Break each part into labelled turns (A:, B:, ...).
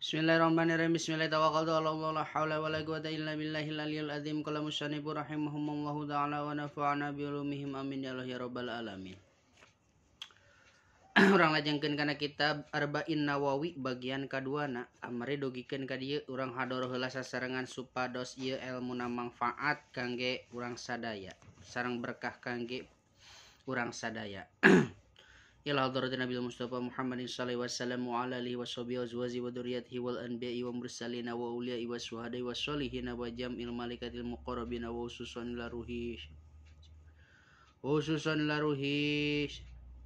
A: Bismillahirrahmanirrahim. Bismillahirrahmanirrahim. La haula wala quwata illa billahil aliyil azim. Qala musannifu rahimahumullahu ta'ala wa nafa'ana bi ulumihim amin ya Allah ya rabbal alamin. Urang lajengkeun kana kitab Arba'in Nawawi bagian kaduana. Amari dugikeun ka dieu urang hadoro heula sasarengan supados ieu elmuna mangfaat kangge urang sadaya sareng berkah kangge urang sadaya. Ila hadratin Nabi Mustafa Muhammadin sallallahu alaihi wasallam wa ala alihi washabihi wa azwajihi wa dzurriyyatihi wal anbiya'i wa mursalina wa awliya'i wa syuhada'i wa sholihina wa jam'il malaikatil muqarrabina wa khususan ila ruhi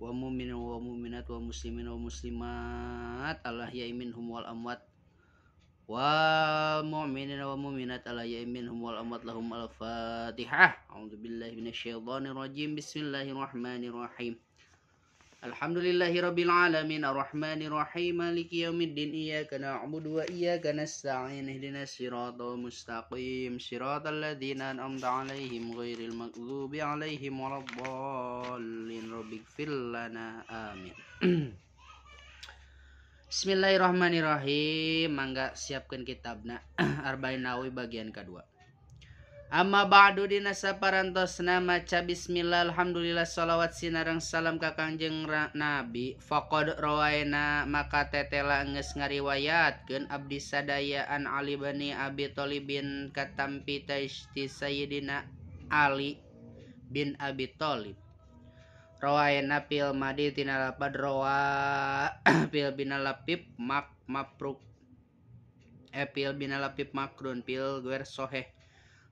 A: wa mu'minin wa mu'minat wa muslimin wa muslimat Allah ya minhum wal amwat wal mu'minina wa mu'minat Allah ya minhum wal amwat lahum al-fatihah. A'udzu billahi minasyaitonir rajim. Bismillahirrahmanirrahim. Alhamdulillahi rabbil alamin arrahmanir rahim maliki yaumiddin iyyaka na'budu wa iyyaka nasta'in ihdinas siratal mustaqim siratal ladzina an'amta 'alaihim ghairil maghdubi 'alaihim waladdallin rabbighfir lana amin. Bismillahirrahmanirrahim. Mangga siapkeun kitabna Arba'in Nawawi bagian kedua. Amma ba'du dina saparantosna maca bismillah alhamdulillah sholawat sinareng salam ka Kangjeng Nabi faqad rawaina maka tetela geus ngariwayatkeun abdi sadaya an Ali bin Abi Thalibin katampi ti Sayyidina Ali bin Abi Thalib rawaina fil madi tina lapad rawa fil binalapip mak mapruk fil binalapip makrun fil guer soheh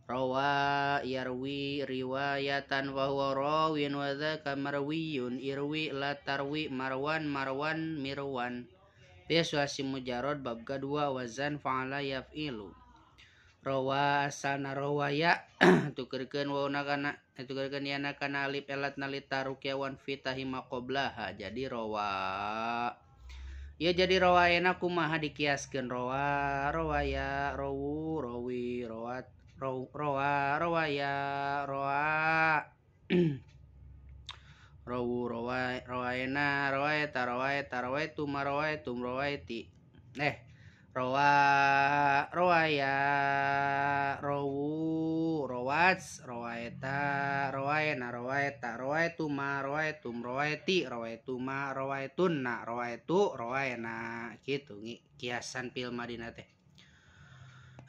A: rawa yarwi riwayatan wa huwa rawin wa dzaka marwiyun irwi la tarwi marwan marwan mirwan biasa mujarrad bab kedua wazan fa'ala yaf'ilu rawa asalna rawaya tukerkeun wauna kana tukerkeun yana kana alif elat nalita ruqyawan fitahi maqoblaha jadi rawa ya jadi rawayana kumaha dikiaskeun rawa rawaya rawu rawi rawat roa roaya roa rowu roa roaena roaeta roaeta roaetu maroaetum roaeti roa roaya rowu roats roaeta roaena roaeta roaetu maroaetum roaeti roaetu ma roaetunna roaetu roaena kitu kiasan fil madinah teh.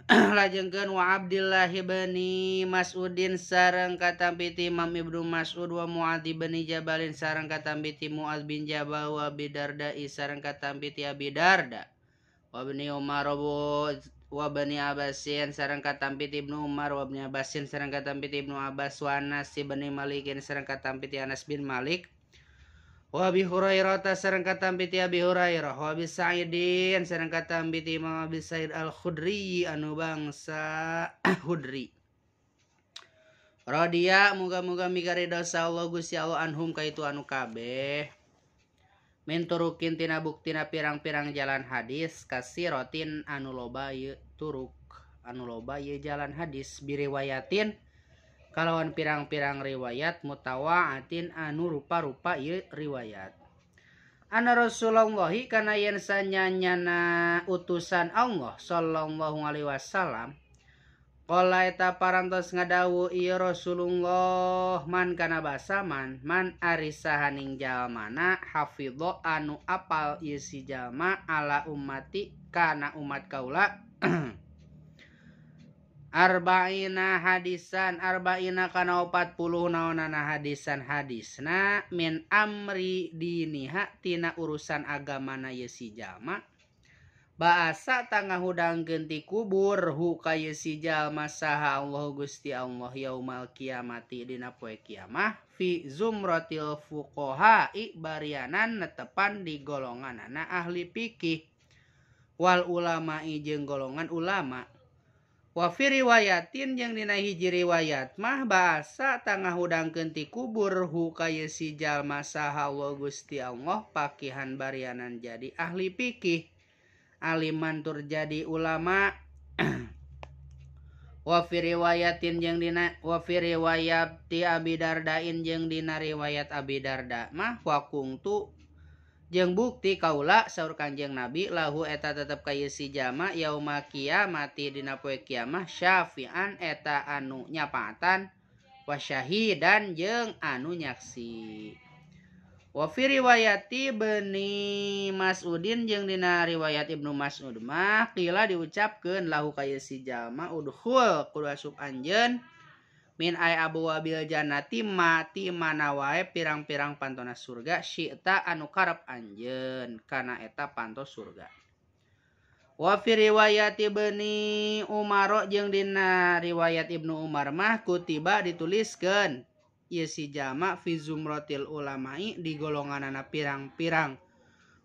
A: Lajengkeun wa Abdullah bin Mas'udin sareng katampi ti Imam Ibnu Mas'ud wa Mu'adz bin Jabalin sareng katampi ti Mu'adz bin Jabal wa Abi Darda sareng katampi ti Abi Darda wa Ibni Umar wa Bani Abbasin sareng katampi ti Ibnu Umar wa Ibni Abbasin sareng katampi ti Ibnu Abbas wa Anas bin Malikin sareng katampi ti Anas bin Malik wa Abi Hurairah sareng katampi ti Abi Hurairah wa Abi Sa'idin sareng katampi ti Imam Abi Sa'id Al-Khudri anu bangsa Khudri radiya muga-muga mikaridho Allah Gusti Allah anhum ka itu anu kabeh min turukin tina buktina pirang-pirang jalan hadis kasiratin anu loba ieu turuk anu loba ieu jalan hadis biriwayatin kalawan pirang-pirang riwayat mutawaatin anu rupa-rupa ieu riwayat anna Rasulullah kana yen sanyanyana utusan Allah sallallahu alaihi wasallam qala eta parantos ngadawu ieu Rasulullah man kana basa man man ari sahaning jalmana hafidho anu apal ieu si jalma ala ummati kana umat kaula arba'ina hadisan arba'ina kana 40 naonana hadisan hadisna min amri diniha tina urusan agamana ye si jalma baasa tangahudangkeun ti kubur hu ka ye si jalma saha Allah Gusti Allah yaumal kiamati dina poe kiamah fi zumratil fuqaha barianan netepan di golonganana ahli fikih wal ulama'i jeung golongan ulama wa fi riwayatin jeung dina hiji riwayat mah baasa tangahudangkeun ti kubur hu ka ye si jalma saha Allah Gusti Allah pakihan barianan jadi ahli fikih aliman tur jadi ulama wa fi riwayatin jeung dina wa fi riwayat ti Abi Dardain jeung dina riwayat Abi Darda mah wa kungtu Jeung bukti kaula saur Kanjeng Nabi lahu eta tetep ka ieu si jalma yauma kiamati dina poe kiamah syafi'an eta anu nyapaatan wa syahidan jeung anu nyaksi. Wa fi riwayati Ibni Mas'udin jeung dina riwayat Ibnu Mas'ud mah qila diucapkeun lahu ka ieu si jalma udkhul kudu asup anjeun min ay abwabil jannati mati mana wae pirang-pirang pantona surga syi'ta anu karep anjeun kana eta panto surga. Wa fi riwayat Ibni Umar jeung dina riwayat Ibnu Umar mah kutiba dituliskeun ieu si jalma fi zumratil ulama'i di golonganana pirang-pirang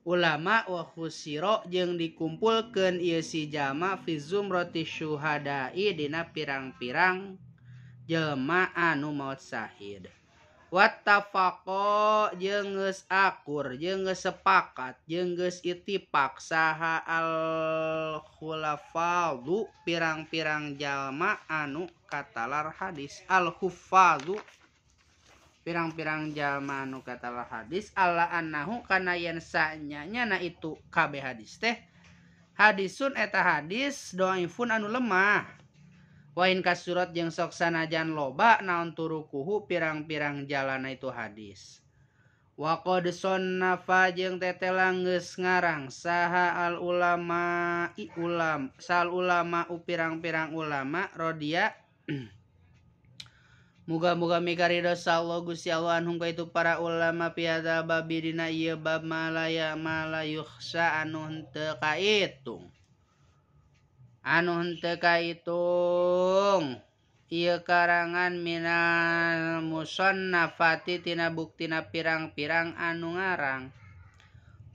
A: ulama wa khusira jeung dikumpulkeun ieu si jalma fi zumrati syuhada'i dina pirang-pirang jelema anu maot syahid. Wattafaqo jeung geus akur jeung geus sepakat jeung geus ittifaq saha al khulafa'u pirang-pirang jalma anu katalar hadis al huffadzu pirang-pirang jalma anu katalar hadis alla annahu kana yen sanya na itu kabeh hadis teh hadisun eta hadis dhaifun anu lemah. Wain kasurat jeung sok sanajan loba naon turukuhu pirang-pirang jalana itu hadis. Wa qad sonnafa jeung tetelang geus ngarang saha al ulama i ulam sal ulama u pirang-pirang ulama rodia muga-muga mikarido Allah Gusti Allah anhum ka itu para ulama piada babi dina ieu bab malaya malayukhsa anu henteu kaitung. Anu henteu kaitung ieu karangan minal musannafati tina buktina pirang-pirang anu ngarang.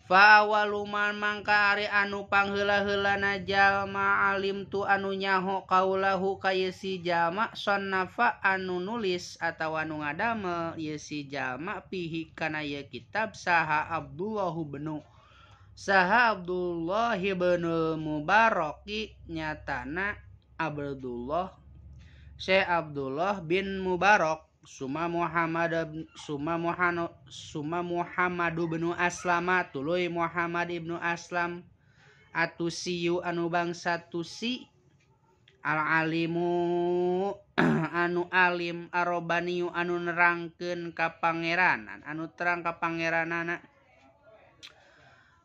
A: Fa awalu man mangka ari anu pangheula-heulana jalma alim tu anu nyaho kaulahu ka ieu si jalma sannafa anu nulis atawa anu ngadamel ieu si jalma pihi kana ieu kitab saha Abdullah bin Mubaraki nyatana Abdullah Syekh Abdullah bin Mubarak suma Muhammad bin Aslama tuluy Muhammad ibnu Aslam atusiyu anu bangsa Tusi al alimu anu alim arobaniyu anu nerangkeun ka pangeranan anu terang ka pangeranana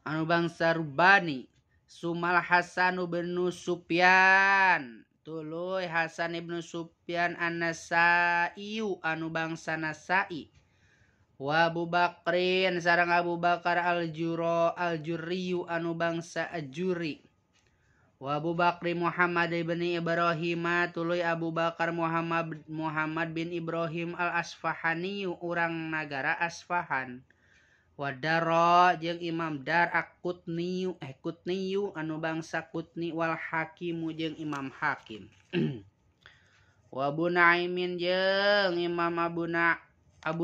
A: anu bangsa Rubani sumal Hasan bin Sufyan tuluy Hasan ibnu Sufyan An-Nasaiyu anu bangsa Nasai wa Abu Bakrin sareng Abu Bakar Al-Jurriyu anu bangsa Ajuri wa Abu Bakri Muhammad ibn Ibrahim tuluy Abu Bakar Muhammad bin Ibrahim Al-Asfahaniyu urang nagara Asfahan Wadaro jeung Imam Dar Akutniyu Kutniyu anu bangsa Kutni wal Hakimu jeung Imam Hakim wa Abu Nuaimin jeung Imam Abu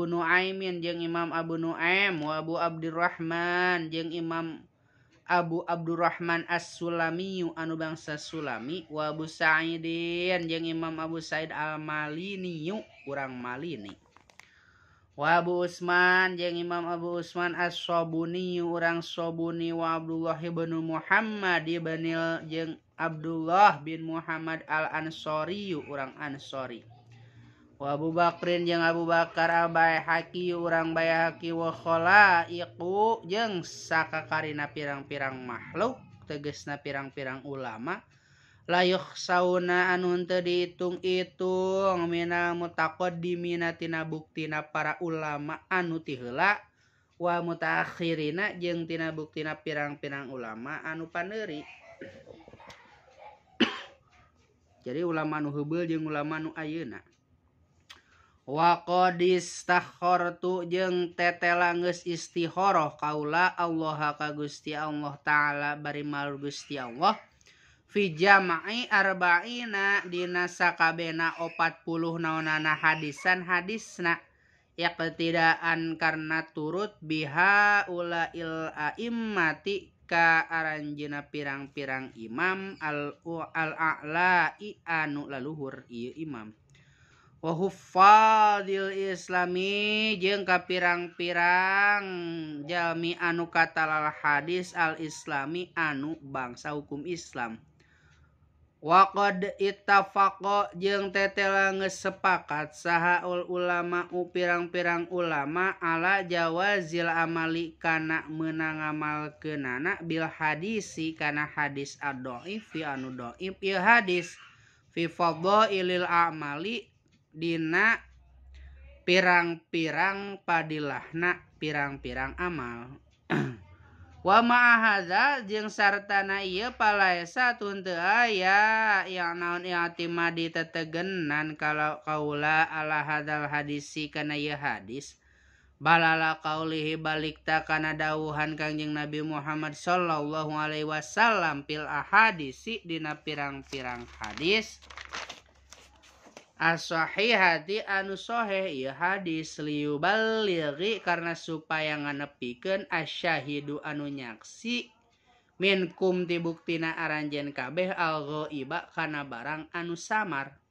A: Nuaimin jeung Imam Abu Nuaim wa Abu Abdurrahman jeung Imam Abu Abdurrahman As-Sulamiyu anu bangsa Sulami wa Abu Sa'idin jeung Imam Abu Sa'id Al-Maliniyu urang Malini wa Abu Usman jeung Imam Abu Usman As-Sabuni urang Sabuni wa Abdullah bin Muhammad ibnil jeung Abdullah bin Muhammad Al-Ansori urang Ansori wa Abu Bakrin jeung Abu Bakar Al-Baihaqi urang Baihaqi wa khalaiqu jeung sakakarina pirang-pirang makhluk tegasna pirang-pirang ulama layuh sauna anu henteu diitung-itung minal mutaqaddimina tina buktina para ulama anu ti heula wa mutaakhirina jeung tina buktina pirang-pirang ulama anu paneuri. Jadi ulama anu heubeul jeung ulama anu ayeuna. Wa qad istakhartu jeung tetela geus istikharah kaula Allah ka Gusti Allah taala bari mal Gusti Allah fi jama'i arba'ina dina sakabehna 40 naonana hadisan hadisna iqtidaan karena turut biha ulail a'immati ka aranjeuna pirang-pirang imam al a'la'i anu laluhur ieu imam. Wa huffadil islami jeung ka pirang-pirang jalmi anu katalal hadis al islami anu bangsa hukum Islam. Wa qad ittafaqa jeung tetela geus sepakat saha ulama pirang-pirang ulama ala jawazil amali kana meunang ngamalkeunana bil hadisi kana hadis ad-dhaif anu dhaif ieu hadis fi fadhailil a'mali dina pirang-pirang padilahna pirang-pirang amal. Wa ma'a hadza jeung sartana ieu palaesa tun teu aya yang naon i'timadi tetegenan kalau kaula ala hadzal hadisi kana ieu hadis balala kaulihi balikta kana dawuhan Kangjeng Nabi Muhammad sallallahu alaihi wasallam fil ahadisi dina pirang-pirang hadis as-sahihati anu sahih ieu hadis liyuballighi karena supaya nganepikeun asyahidu anu nyaksi minkum ti buktina aranjeun kabeh al-ghaiba kana barang anu samar.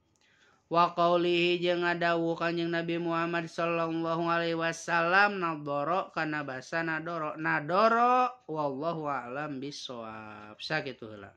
A: Wa qaulihi jeung ngadawuh Kanjeng Nabi Muhammad sallallahu alaihi wasallam nadoro kana basa nadoro nadoro wallahu a'lam bissawab. Sakitu heula.